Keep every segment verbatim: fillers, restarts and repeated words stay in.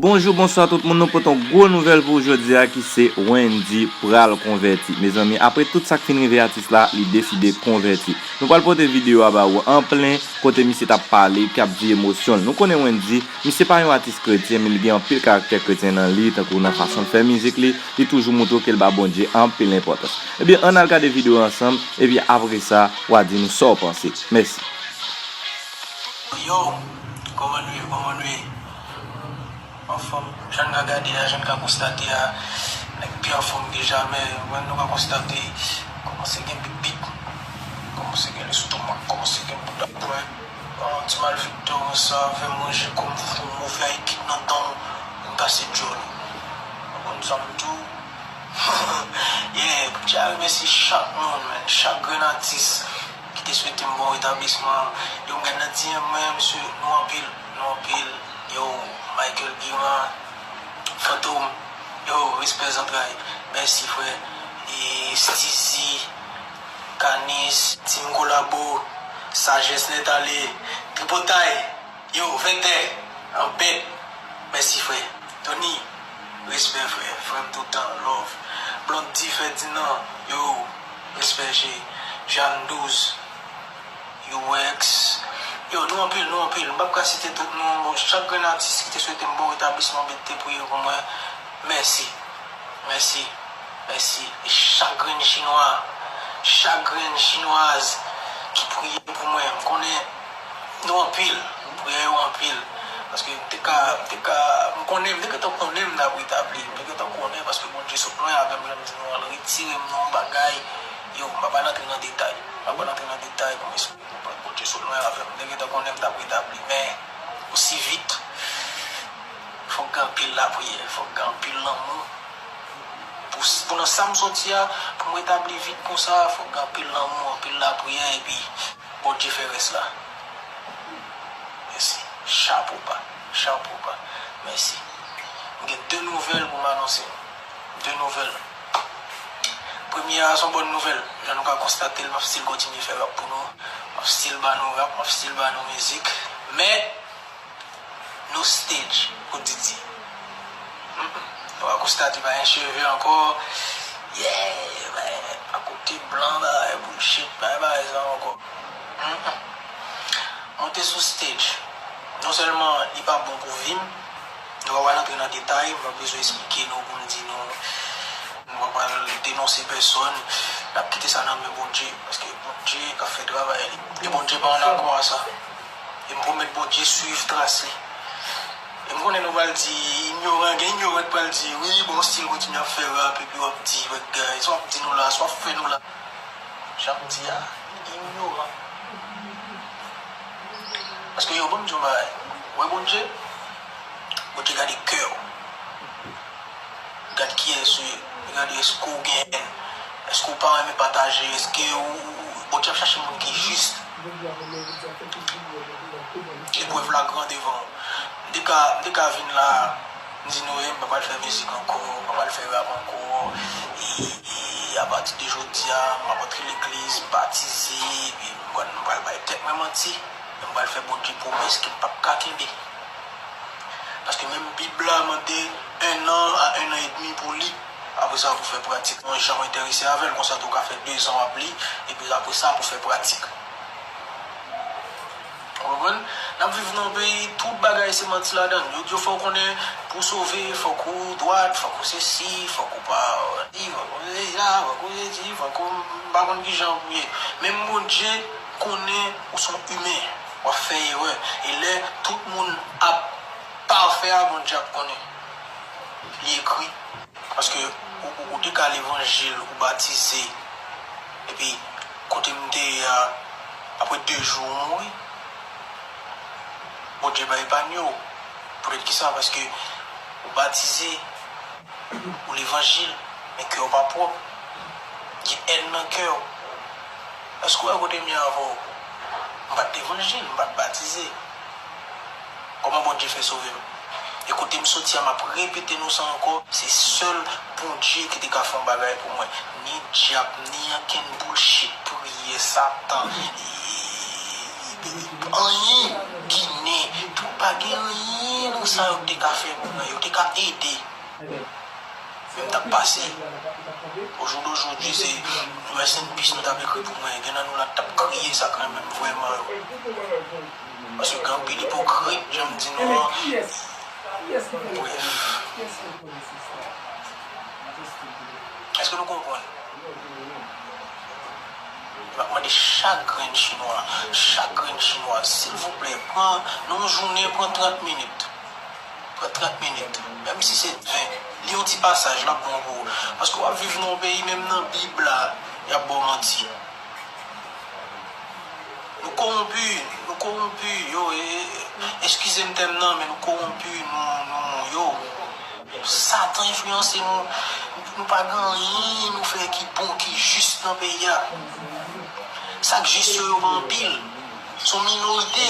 Bonjou, bonswa tout moun, nou pote yon gwo nouvèl pou w jodi a ki se Wendyy pral konvèti. Mezanmi, apre tout sa k fin rive atis la, li deside konvèti. Nou pral pote videyo a ba ou an plen kote misye t ap pale, k ap di emosyon l. Nou konnen Wendyy, misye pa yon atis kretyen, men li gen anpil karaktè kretyen nan li, tankou nan fason l fè mizik li, li toujou montre w ke l ba Bondye anpil enpòtans. Ebyen, ann al gade videyo a ansanm, epi apre sa, w a di nou sa w panse. Mèsi. Yo, kòman nou ye, kòman nou ye? Anfòm, jan n ka gade a, jan n ka konstate a, nèg pi anfòm ke jamè. Mwen, nou ka konstate, kòmanse gen bit bit, kòmanse gen lestomak, kòmanse gen bouda pwen. Yon ti malfektè konsa fè manje kòm yon move ekip nan tan, m kase djòl. Ou konprann sa m di w? Yeah, poutji a remèsye chak moun, man, chak grenn atis ki te swete m bon retablisman. Yo, m gad nan D M mwen, mesye, nou anpil, nou anpil. Yo, Michael Guiran, Fantom, yo, respè zantray. Mèsi, frè. E Steezy, Kanis, Team Kolabo, Sajès Nèt Ale, Tripotay, yo, Vèktè, Anbèt. Mèsi, frè. Tony, respè, frè. Frè m toutan, love. Blondy, Ferdinand, yo, respè, che. Jeanne Douze, Urex. Yo, nou anpil, nou anpil. M p ap ka site tout non. Bon, chak grenn atis ki te swete m bon retablisman, ki te priye pou mwen, mèsi. Mèsi. Mèsi. E chak grenn chinwa, chak grenn chinwaz ki priye pou mwen. M konnen nou anpil. Priyè yo anpil. Paske m te ka, m te ka, m konnen, m te gentan konnen m t ap retabli. M te gentan konnen paske Bondye sot lwen avè m, jan m di nou an, l retire m nan yon bagay. Yo, m pa pral antre nan detay. M pa pral antre nan detay pou m esplike. Bondye sot lwen avè m. M te gentan konnen m t ap retabli, men osi vit, fòk gen anpil lapriyè, fòk gen anpil lanmou. Pou, pou nan sa m soti a, pou m retabli vit konsa, fòk gen anpil lanmou, anpil lapriyè, epi Bondye fè rès la. Mèsi. Chapo ba. Chapo ba. Mèsi. M gen de nouvèl pou m anonse nou. De nouvèl. Premye a, se yon bòn nouvèl. Jan nou ka konstate l, m ap still kontinye fè rap pou nou. M ap still ba nou rap, m ap still ba nou mizik. Men, no stage pou Didi. Mm-mm. Nou va konstate pa gen cheve ankò. Yeah, men, akote blan, bagay bullshit, pa gen bagay sa ankò. Mm-mm. Monte sou stage. Non sèlman li pa bon pou vi m, nou pa pral antre nan detay, m pa bezwen esplike nou pou m di nou, nou pa pral denonse pèsòn, n ap kite sa nan men Bondye, paske Bondye k ap fè travay li. E Bondye pa annakò a sa. E m pwomèt Bondye swiv tras li. E m konnen nou pral di, inyoran, gen inyoran k pral di, wi, bon, still kontinye ap fè rap, epi w ap di, bagay, sa w ap di nou la, sa w ap fè nou la. Jan m di a, li inyoran. Paske yo, ban m di yon bagay. Ou wè Bondye? Bondye gade kè w. Gad kiyès ou ye. Li gade èske w gen hèn. Èske w pa renmen pataje. Èske ou, ou, ou, Bondye ap chache moun ki jis. Eprèv la gran devan w. M te ka, m te ka vin la, m di nou, e, m pa pral fè mizik ankò, m pa pral fè rap ankò. E, e, apati de jodi a, m ap antre legliz, m batize, epi m konn m pral bay tèt mwen manti. M pral fè Bondye pwomès ke m p ap ka kenbe. Paske menm Bib la mande un an a un an et demi pou li. Apre sa, pou fè pratik. Yon jan w enterese avè l, konsa tou w ka fè dezan w ap li, epi apre sa, pou fè pratik. Ou konprann? N ap viv nan yon peyi, tout bagay se manti ladan l. Yo di w fò w konnen pou w sove, fòk ou dwat, fòk ou sesi, fòk ou pa, fòk ou sesi, fòk ou m pa konn kijan pou ye. Menm Bondye konnen ou se yon imen, w ap fè erè. E lè tout moun ap pafè a, Bondye ap konnen. Li ekri. Paske ou, ou, ou te ka levanjil, ou batize, epi kote m te ye a, apre de jou ou mouri. Bondye pa epanye w. Poutèt kisa? Paske ou batize, ou levanjil, men kè w pa pwòp. Gen èn nan kè w. Èske w wè kote m ye avè w? M pa t levanjil, m pa t batize. Kòman Bondye fè sove m? E kote m soti a, m ap repete nou sa ankò, se sèl Bondye ki te ka fè yon bagay pou mwen. Ni dyab, ni ankenn bullshit, priyè, Satan, anyen, Ginen, tout Pa gen anyen nan sa yo te ka fè pou mwen, yo te ka ede. Men m t ap pase. Au jour d'aujourd'hui, se rest in peace nou t ap ekri pou mwen. Gen nan nou la t ap kriye sa k renmen m vrèman yo. Paske gen anpil ipokrit, jan m di nou an. Bref. Èske nou konprann? M ap mande chak grenn chinwa, chak grenn chinwa, silvouplè, pran nan yon jounen, pran trant minit. Pran trant minit, menm si se ven, li yon ti pasaj, l ap bon pou ou. Paske w ap viv nan yon peyi, menm nan Bib la, y ap ba w manti. Nou kowonpi, nou kowonpi, yo, e, e, eskize m tèm nan, men nou kowonpi, nou, nou, yo. Satan enfliyanse nou, nou pa gen anyen nou fè ki bon, ki jis nan peyi a. Sa k jis yo, yo pa anpil. Se yon minorite.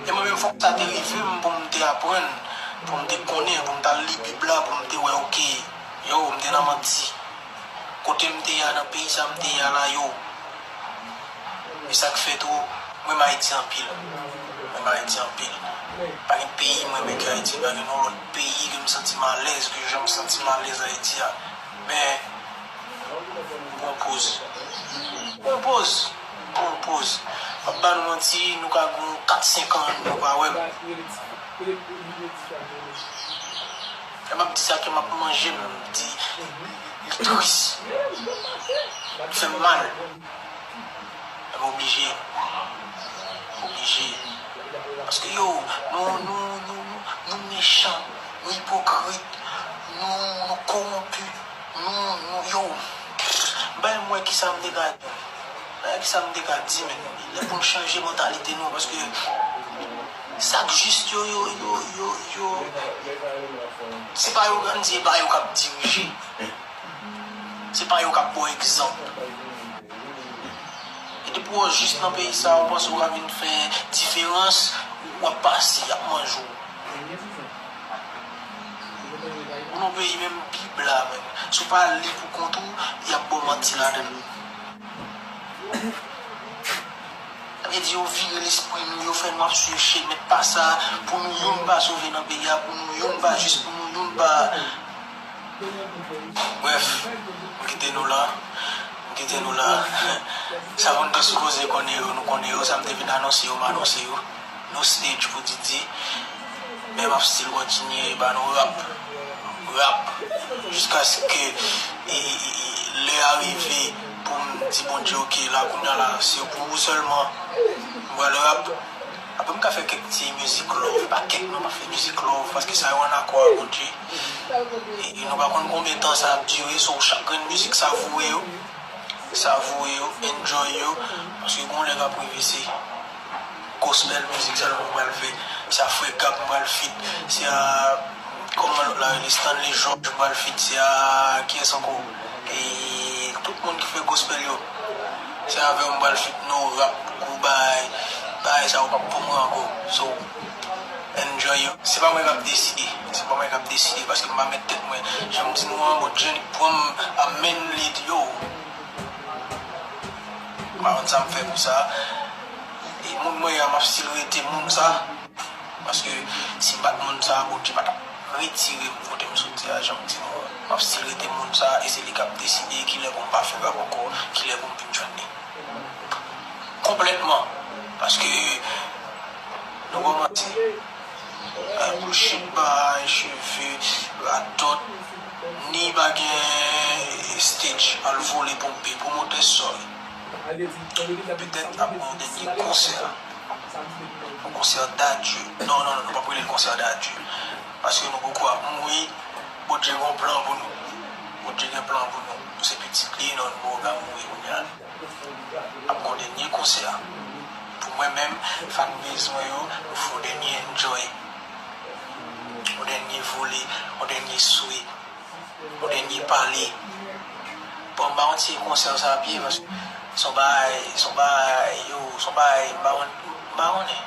E mwen menm, fòk sa te rive m pou m te aprann, pou m te konnen, pou m t al li Bib la, pou m te wè, oke, yo, m te nan manti. Kote m te ye a, nan peyi sa m te ye a la, yo. E sa k fè tou, m renmen Ayiti anpil. M renmen Ayiti anpil. Pa gen peyi m renmen ke Ayiti, pa gen yon lòt peyi ke m santi m alèz, ke jan m santi m alèz Ayiti a. Men, pran poz. Pran poz. Pran poz. M ap ba nou manti, nou ka gen kat, senk an, nou pa wè m. Lè m ap di sa, kè m ap manje m, m di, li tris. Li fè m mal. Men m oblije. M oblije. Paske yo, nou, nou, nou, nou, nou mechan, nou ipokrit, nou, nou kowonpi, nou, nou, yo. Bay mwen kisa m te ka di. Bay kisa m te ka di, men. Lè pou n chanje mantalite nou, paske sa k jis yo, yo, yo, yo, yo, se pa yo, ann di, e pa yo k ap dirije. Se pa yo k ap ba w egzanp. E depi w jis nan peyi sa, w panse w ka vin fè diferans, w ap pase, y ap manje w. Ou nan peyi menm Bib la menm. Si w pa li pou kont ou, y ap ba w manti ladan l. Sa vle di yo vire lespri nou, yo fè nou ap swiv chemen pa sa, pou nou youn pa sove nan peyi a, pou nou youn pa jis, pou nou youn pa. Brèf, m kite nou la. M kite nou la. Sa moun te sipoze konnen yo, nou konnen yo. Sa m te vin anonse yo, m anonse yo. No stage pou Didi. Men m ap still kontinye ba nou rap. Rap. Jiskaske, e, e, e, lè a rive pou m di Bondye, oke, la, kounye a la, se pou ou sèlman. M pral rap. Apre m ka fè kèk ti mizik love, pa kèk non, m ap fè mizik love, paske sa yo ann akò a Bondye. E, e nou pa konn konbyen tan sa ap dire, so chak grenn mizik savourer yo, savourer yo, enjoy yo, paske gon lè k ap rive se gospel mizik sèlman m pral fè, se a Frè Gab m pral feat, se a, kòman lòt la rele, Stanley George m pral feat, se a, kiyès ankò? E tout moun ki fè gospel yo. Se avè w m pral feat, no rap, gwo bagay, bagay sa yo p ap pou mwen ankò. So, enjoy yo. Se pa mwen k ap deside, se pa mwen k ap deside, paske m pa mèt tèt mwen. Jan m di nou an, Bondye li pran m a men lead yo. M pa konn sa m fè pou sa. E moun mwen ye a, m ap still rete moun sa. Paske si m pa t moun sa, Bondye pa t ap retire m kote m soti a, jan m di nou an. M ap still rete moun sa, e se li k ap deside kilè pou m pa fè rap ankò, kilè pou m vin jwenn li. Konplètman. Paske, nou kòmanse. Ay, bullshit, bay, cheve, radòt, ni pa gen stage, al vole ponpe, pwomotè, sorry. Petèt ap gen yon dènye konsè. Yon konsè Dadju. Non, non, non, nou p ap rele l konsè Dadju. Paske nou poko ap mouri. Bondye gen yon plan pou nou. Bondye gen plan pou nou. Nou se pitit li, non, nou poko ka mouri kounye a. Ap gen yon dènye konsè. Pou mwen menm, fan bèz mwen yo, nou fè yon dènye enjoy. Yon dènye vole, yon dènye swe. Yon dènye pale. Bon, m pa konn si konsè sa ap ye, paske se yon bagay, se yon bagay, yo, se yon bagay, m pa konn, m pa konnen.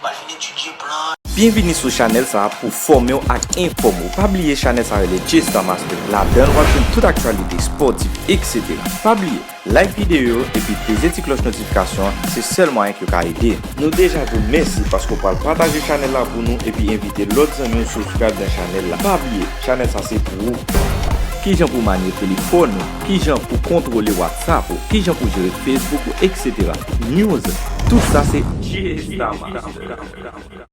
M al fin etidye plan. Byenvini sou chanèl sa a pou fòme w ak enfòme w. Pa bliye chanèl sa a rele J Star Master. Ladan l w ap jwenn tout aktyalite spòtif, et cetera. Pa bliye, like videyo yo epi peze ti klòch notifikasyon an, se sèl mwayen ke w ka ede. Nou deja di w mèsi paske w pral pataje chanèl la pou nou epi envite lòt zanmi w subscribe nan chanèl la. Pa bliye, chanèl sa se pou ou. Kijan pou w manye telefòn ou, kijan pou w kontwole WhatsApp ou, kijan pou w jere Facebook ou, et cetera. News, tout sa se J Star Master.